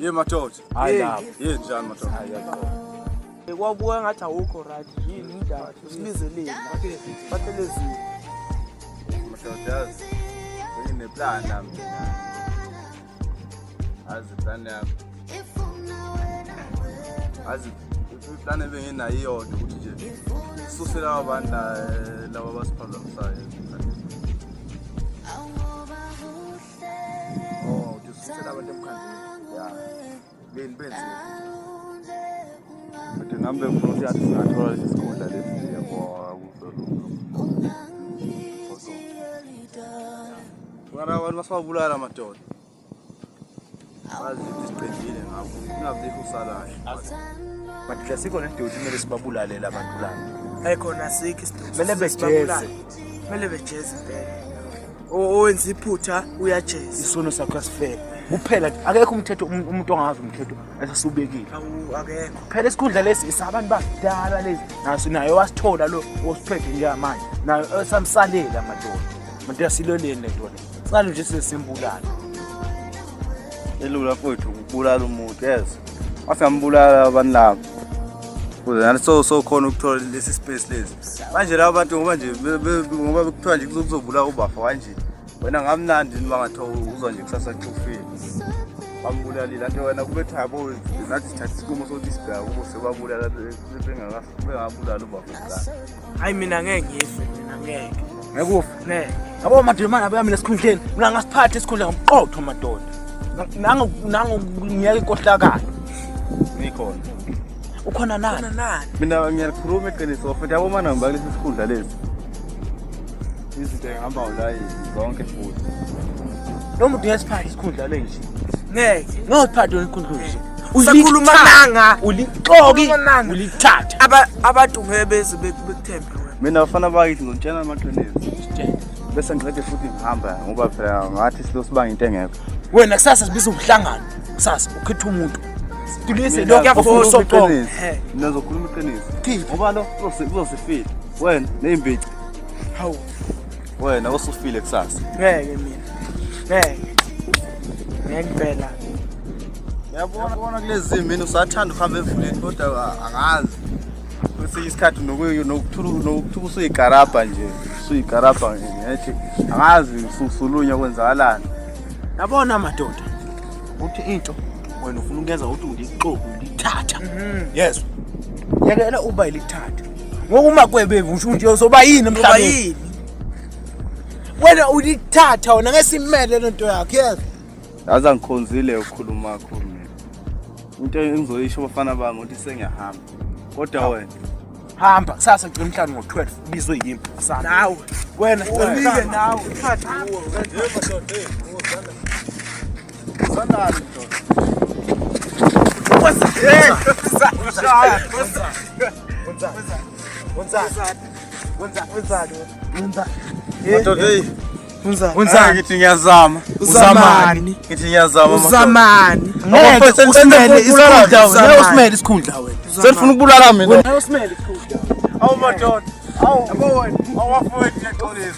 Ye madoda. Hayi lapho. Ye njani madoda? Hayi lapho. Kwabuka ngathi awukho right yini indaba usibizeleni bathelezile. Madoda yazi. Ngineplan nami mina. Azi plan yami. Azi iplan ebenginayo iyodwa ukuthi nje sisuse laba bantu laba abasiphazamisayo. Oh, ususela abantu emkhandlwini. Ya. Beni benze. Kodwa nami bengifuna ukuthi athi singathola lesi sikhundla lesi yabo kuzolunga. Ngara abantu basabulala madoda. Bazi ukuthi siqedile ngabo. Kungabikho usalayo. But asikho nesidingo ukuthi kumele sibabulale labantu laba. Hayi khona asikho isidingo. Kumele bejeze. Kumele bejeze impela. Owenza iphutha uyajeza. Isono sakho asifele. Kuphela akekho umthetho umuntu ongazi umthetho esasubekile. Awu akekho. Phela isikhundla lesi isabantu bakudala lezi. Naso naye wasithola lo osiphethe njengamanje. Naye esamsalela madoda. Madoda siloleni le nto le. Sicela nje sesimbulala. Elula mfowethu ukubulala umuntu yes. Wasingambulala abantu laba. Kuze nathi so sokhona ukuthola lesi space lesi. Manje laba bantu ngoba nje ngoba kuthiwa nje kuzobulawa ubafa kanje. Wena ngamnandi noma ngathiwa uzwa nje kusasa kufile. Bambulalile anti wena kube kuthiwa yabo nathi sithatha isinqumo sokuthi sibheka kubo sebabulala bengabulala ubafa kuqala. Hayi mina ngeke ngife mina ngeke. Ngeke ufe. Ngeke. Yabo madoda manje abuya mina esikhundleni. Mina ngasiphatha isikhundla ngomqotho madoda. Nangu nangu ngiyeke inkohlakalo. Ngikhona. Ukhona nani? Khona nani? Mina ngiyalikhuluma iqiniso futhi yabo mana ngiba kulesi sikhundla lesi. Izinto engihamba ulayini zonke futhi. Lo muntu uyasiphatha isikhundla lesi. Ngeke. Ngiyosiphatha isikhundla lesi. Usakhuluma nanga. Ulixoki, Usakhuluma nanga. ulithatha. Abantu ngeke beze bekuthembe wena. Mina bafana bakithi ngizonitshela amaqiniso. Bese ngiqede futhi ngihamba ngoba phela ngathi silo sibanga into engekho. Wena kusasa sibiza umhlangano. Kusasa ukhetha umuntu. Sidulise Mina lokho ngizokhuluma ofuna usoqoka. iqiniso. Mina ngizokhuluma iqiniso. Khipha. Ngoba lo uzosifile. Wena neyimbici. Hawu Wena usufile kusasa. ngeke mina. Ngeke. Ngeke impela. Uyabona bona kulezi zimini usathanda ukuhamba emvuleni kodwa angazi. Kwesinye isikhathi nokuthuka usuyikarabha nje, usuyikarabha nje ngithi angazi usulunya kwenzakalani. Yabona madoda. Uthi into wena ufuna ukuyenza ukuthi ulixoki ulithatha. Yezwa. Yekela uba ilithatha. Ngoba uma kwebevu usho nje uzoba yini Uba emhlabeni? yini? Wena ulithatha wena ngesimele lento yakho yezwa. Yazi angikhonzile ukukhuluma kakhulu mina. Into engizoyisho bafana bami ukuthi sengiyahamba. Kodwa wena Hamba kusasa gcina umhlangano ngo-12 ubizwe yimi. Kusasa. Nawe. Wena Umike nawe. Uthathe uwe. Madoda hey, Wenzani? ngithi ngiyazama. Uzamani. Ngithi ngiyazama madoda. Uzamani. Ngeke usimele isikhundla wena. Ngeke Ngeke usimele isikhundla wena. Senifuna ukubulala mina. Ngeke usimele isikhundla. Awu madoda. Awu. Yabo wena. Awafowethu ngiyaxolisa.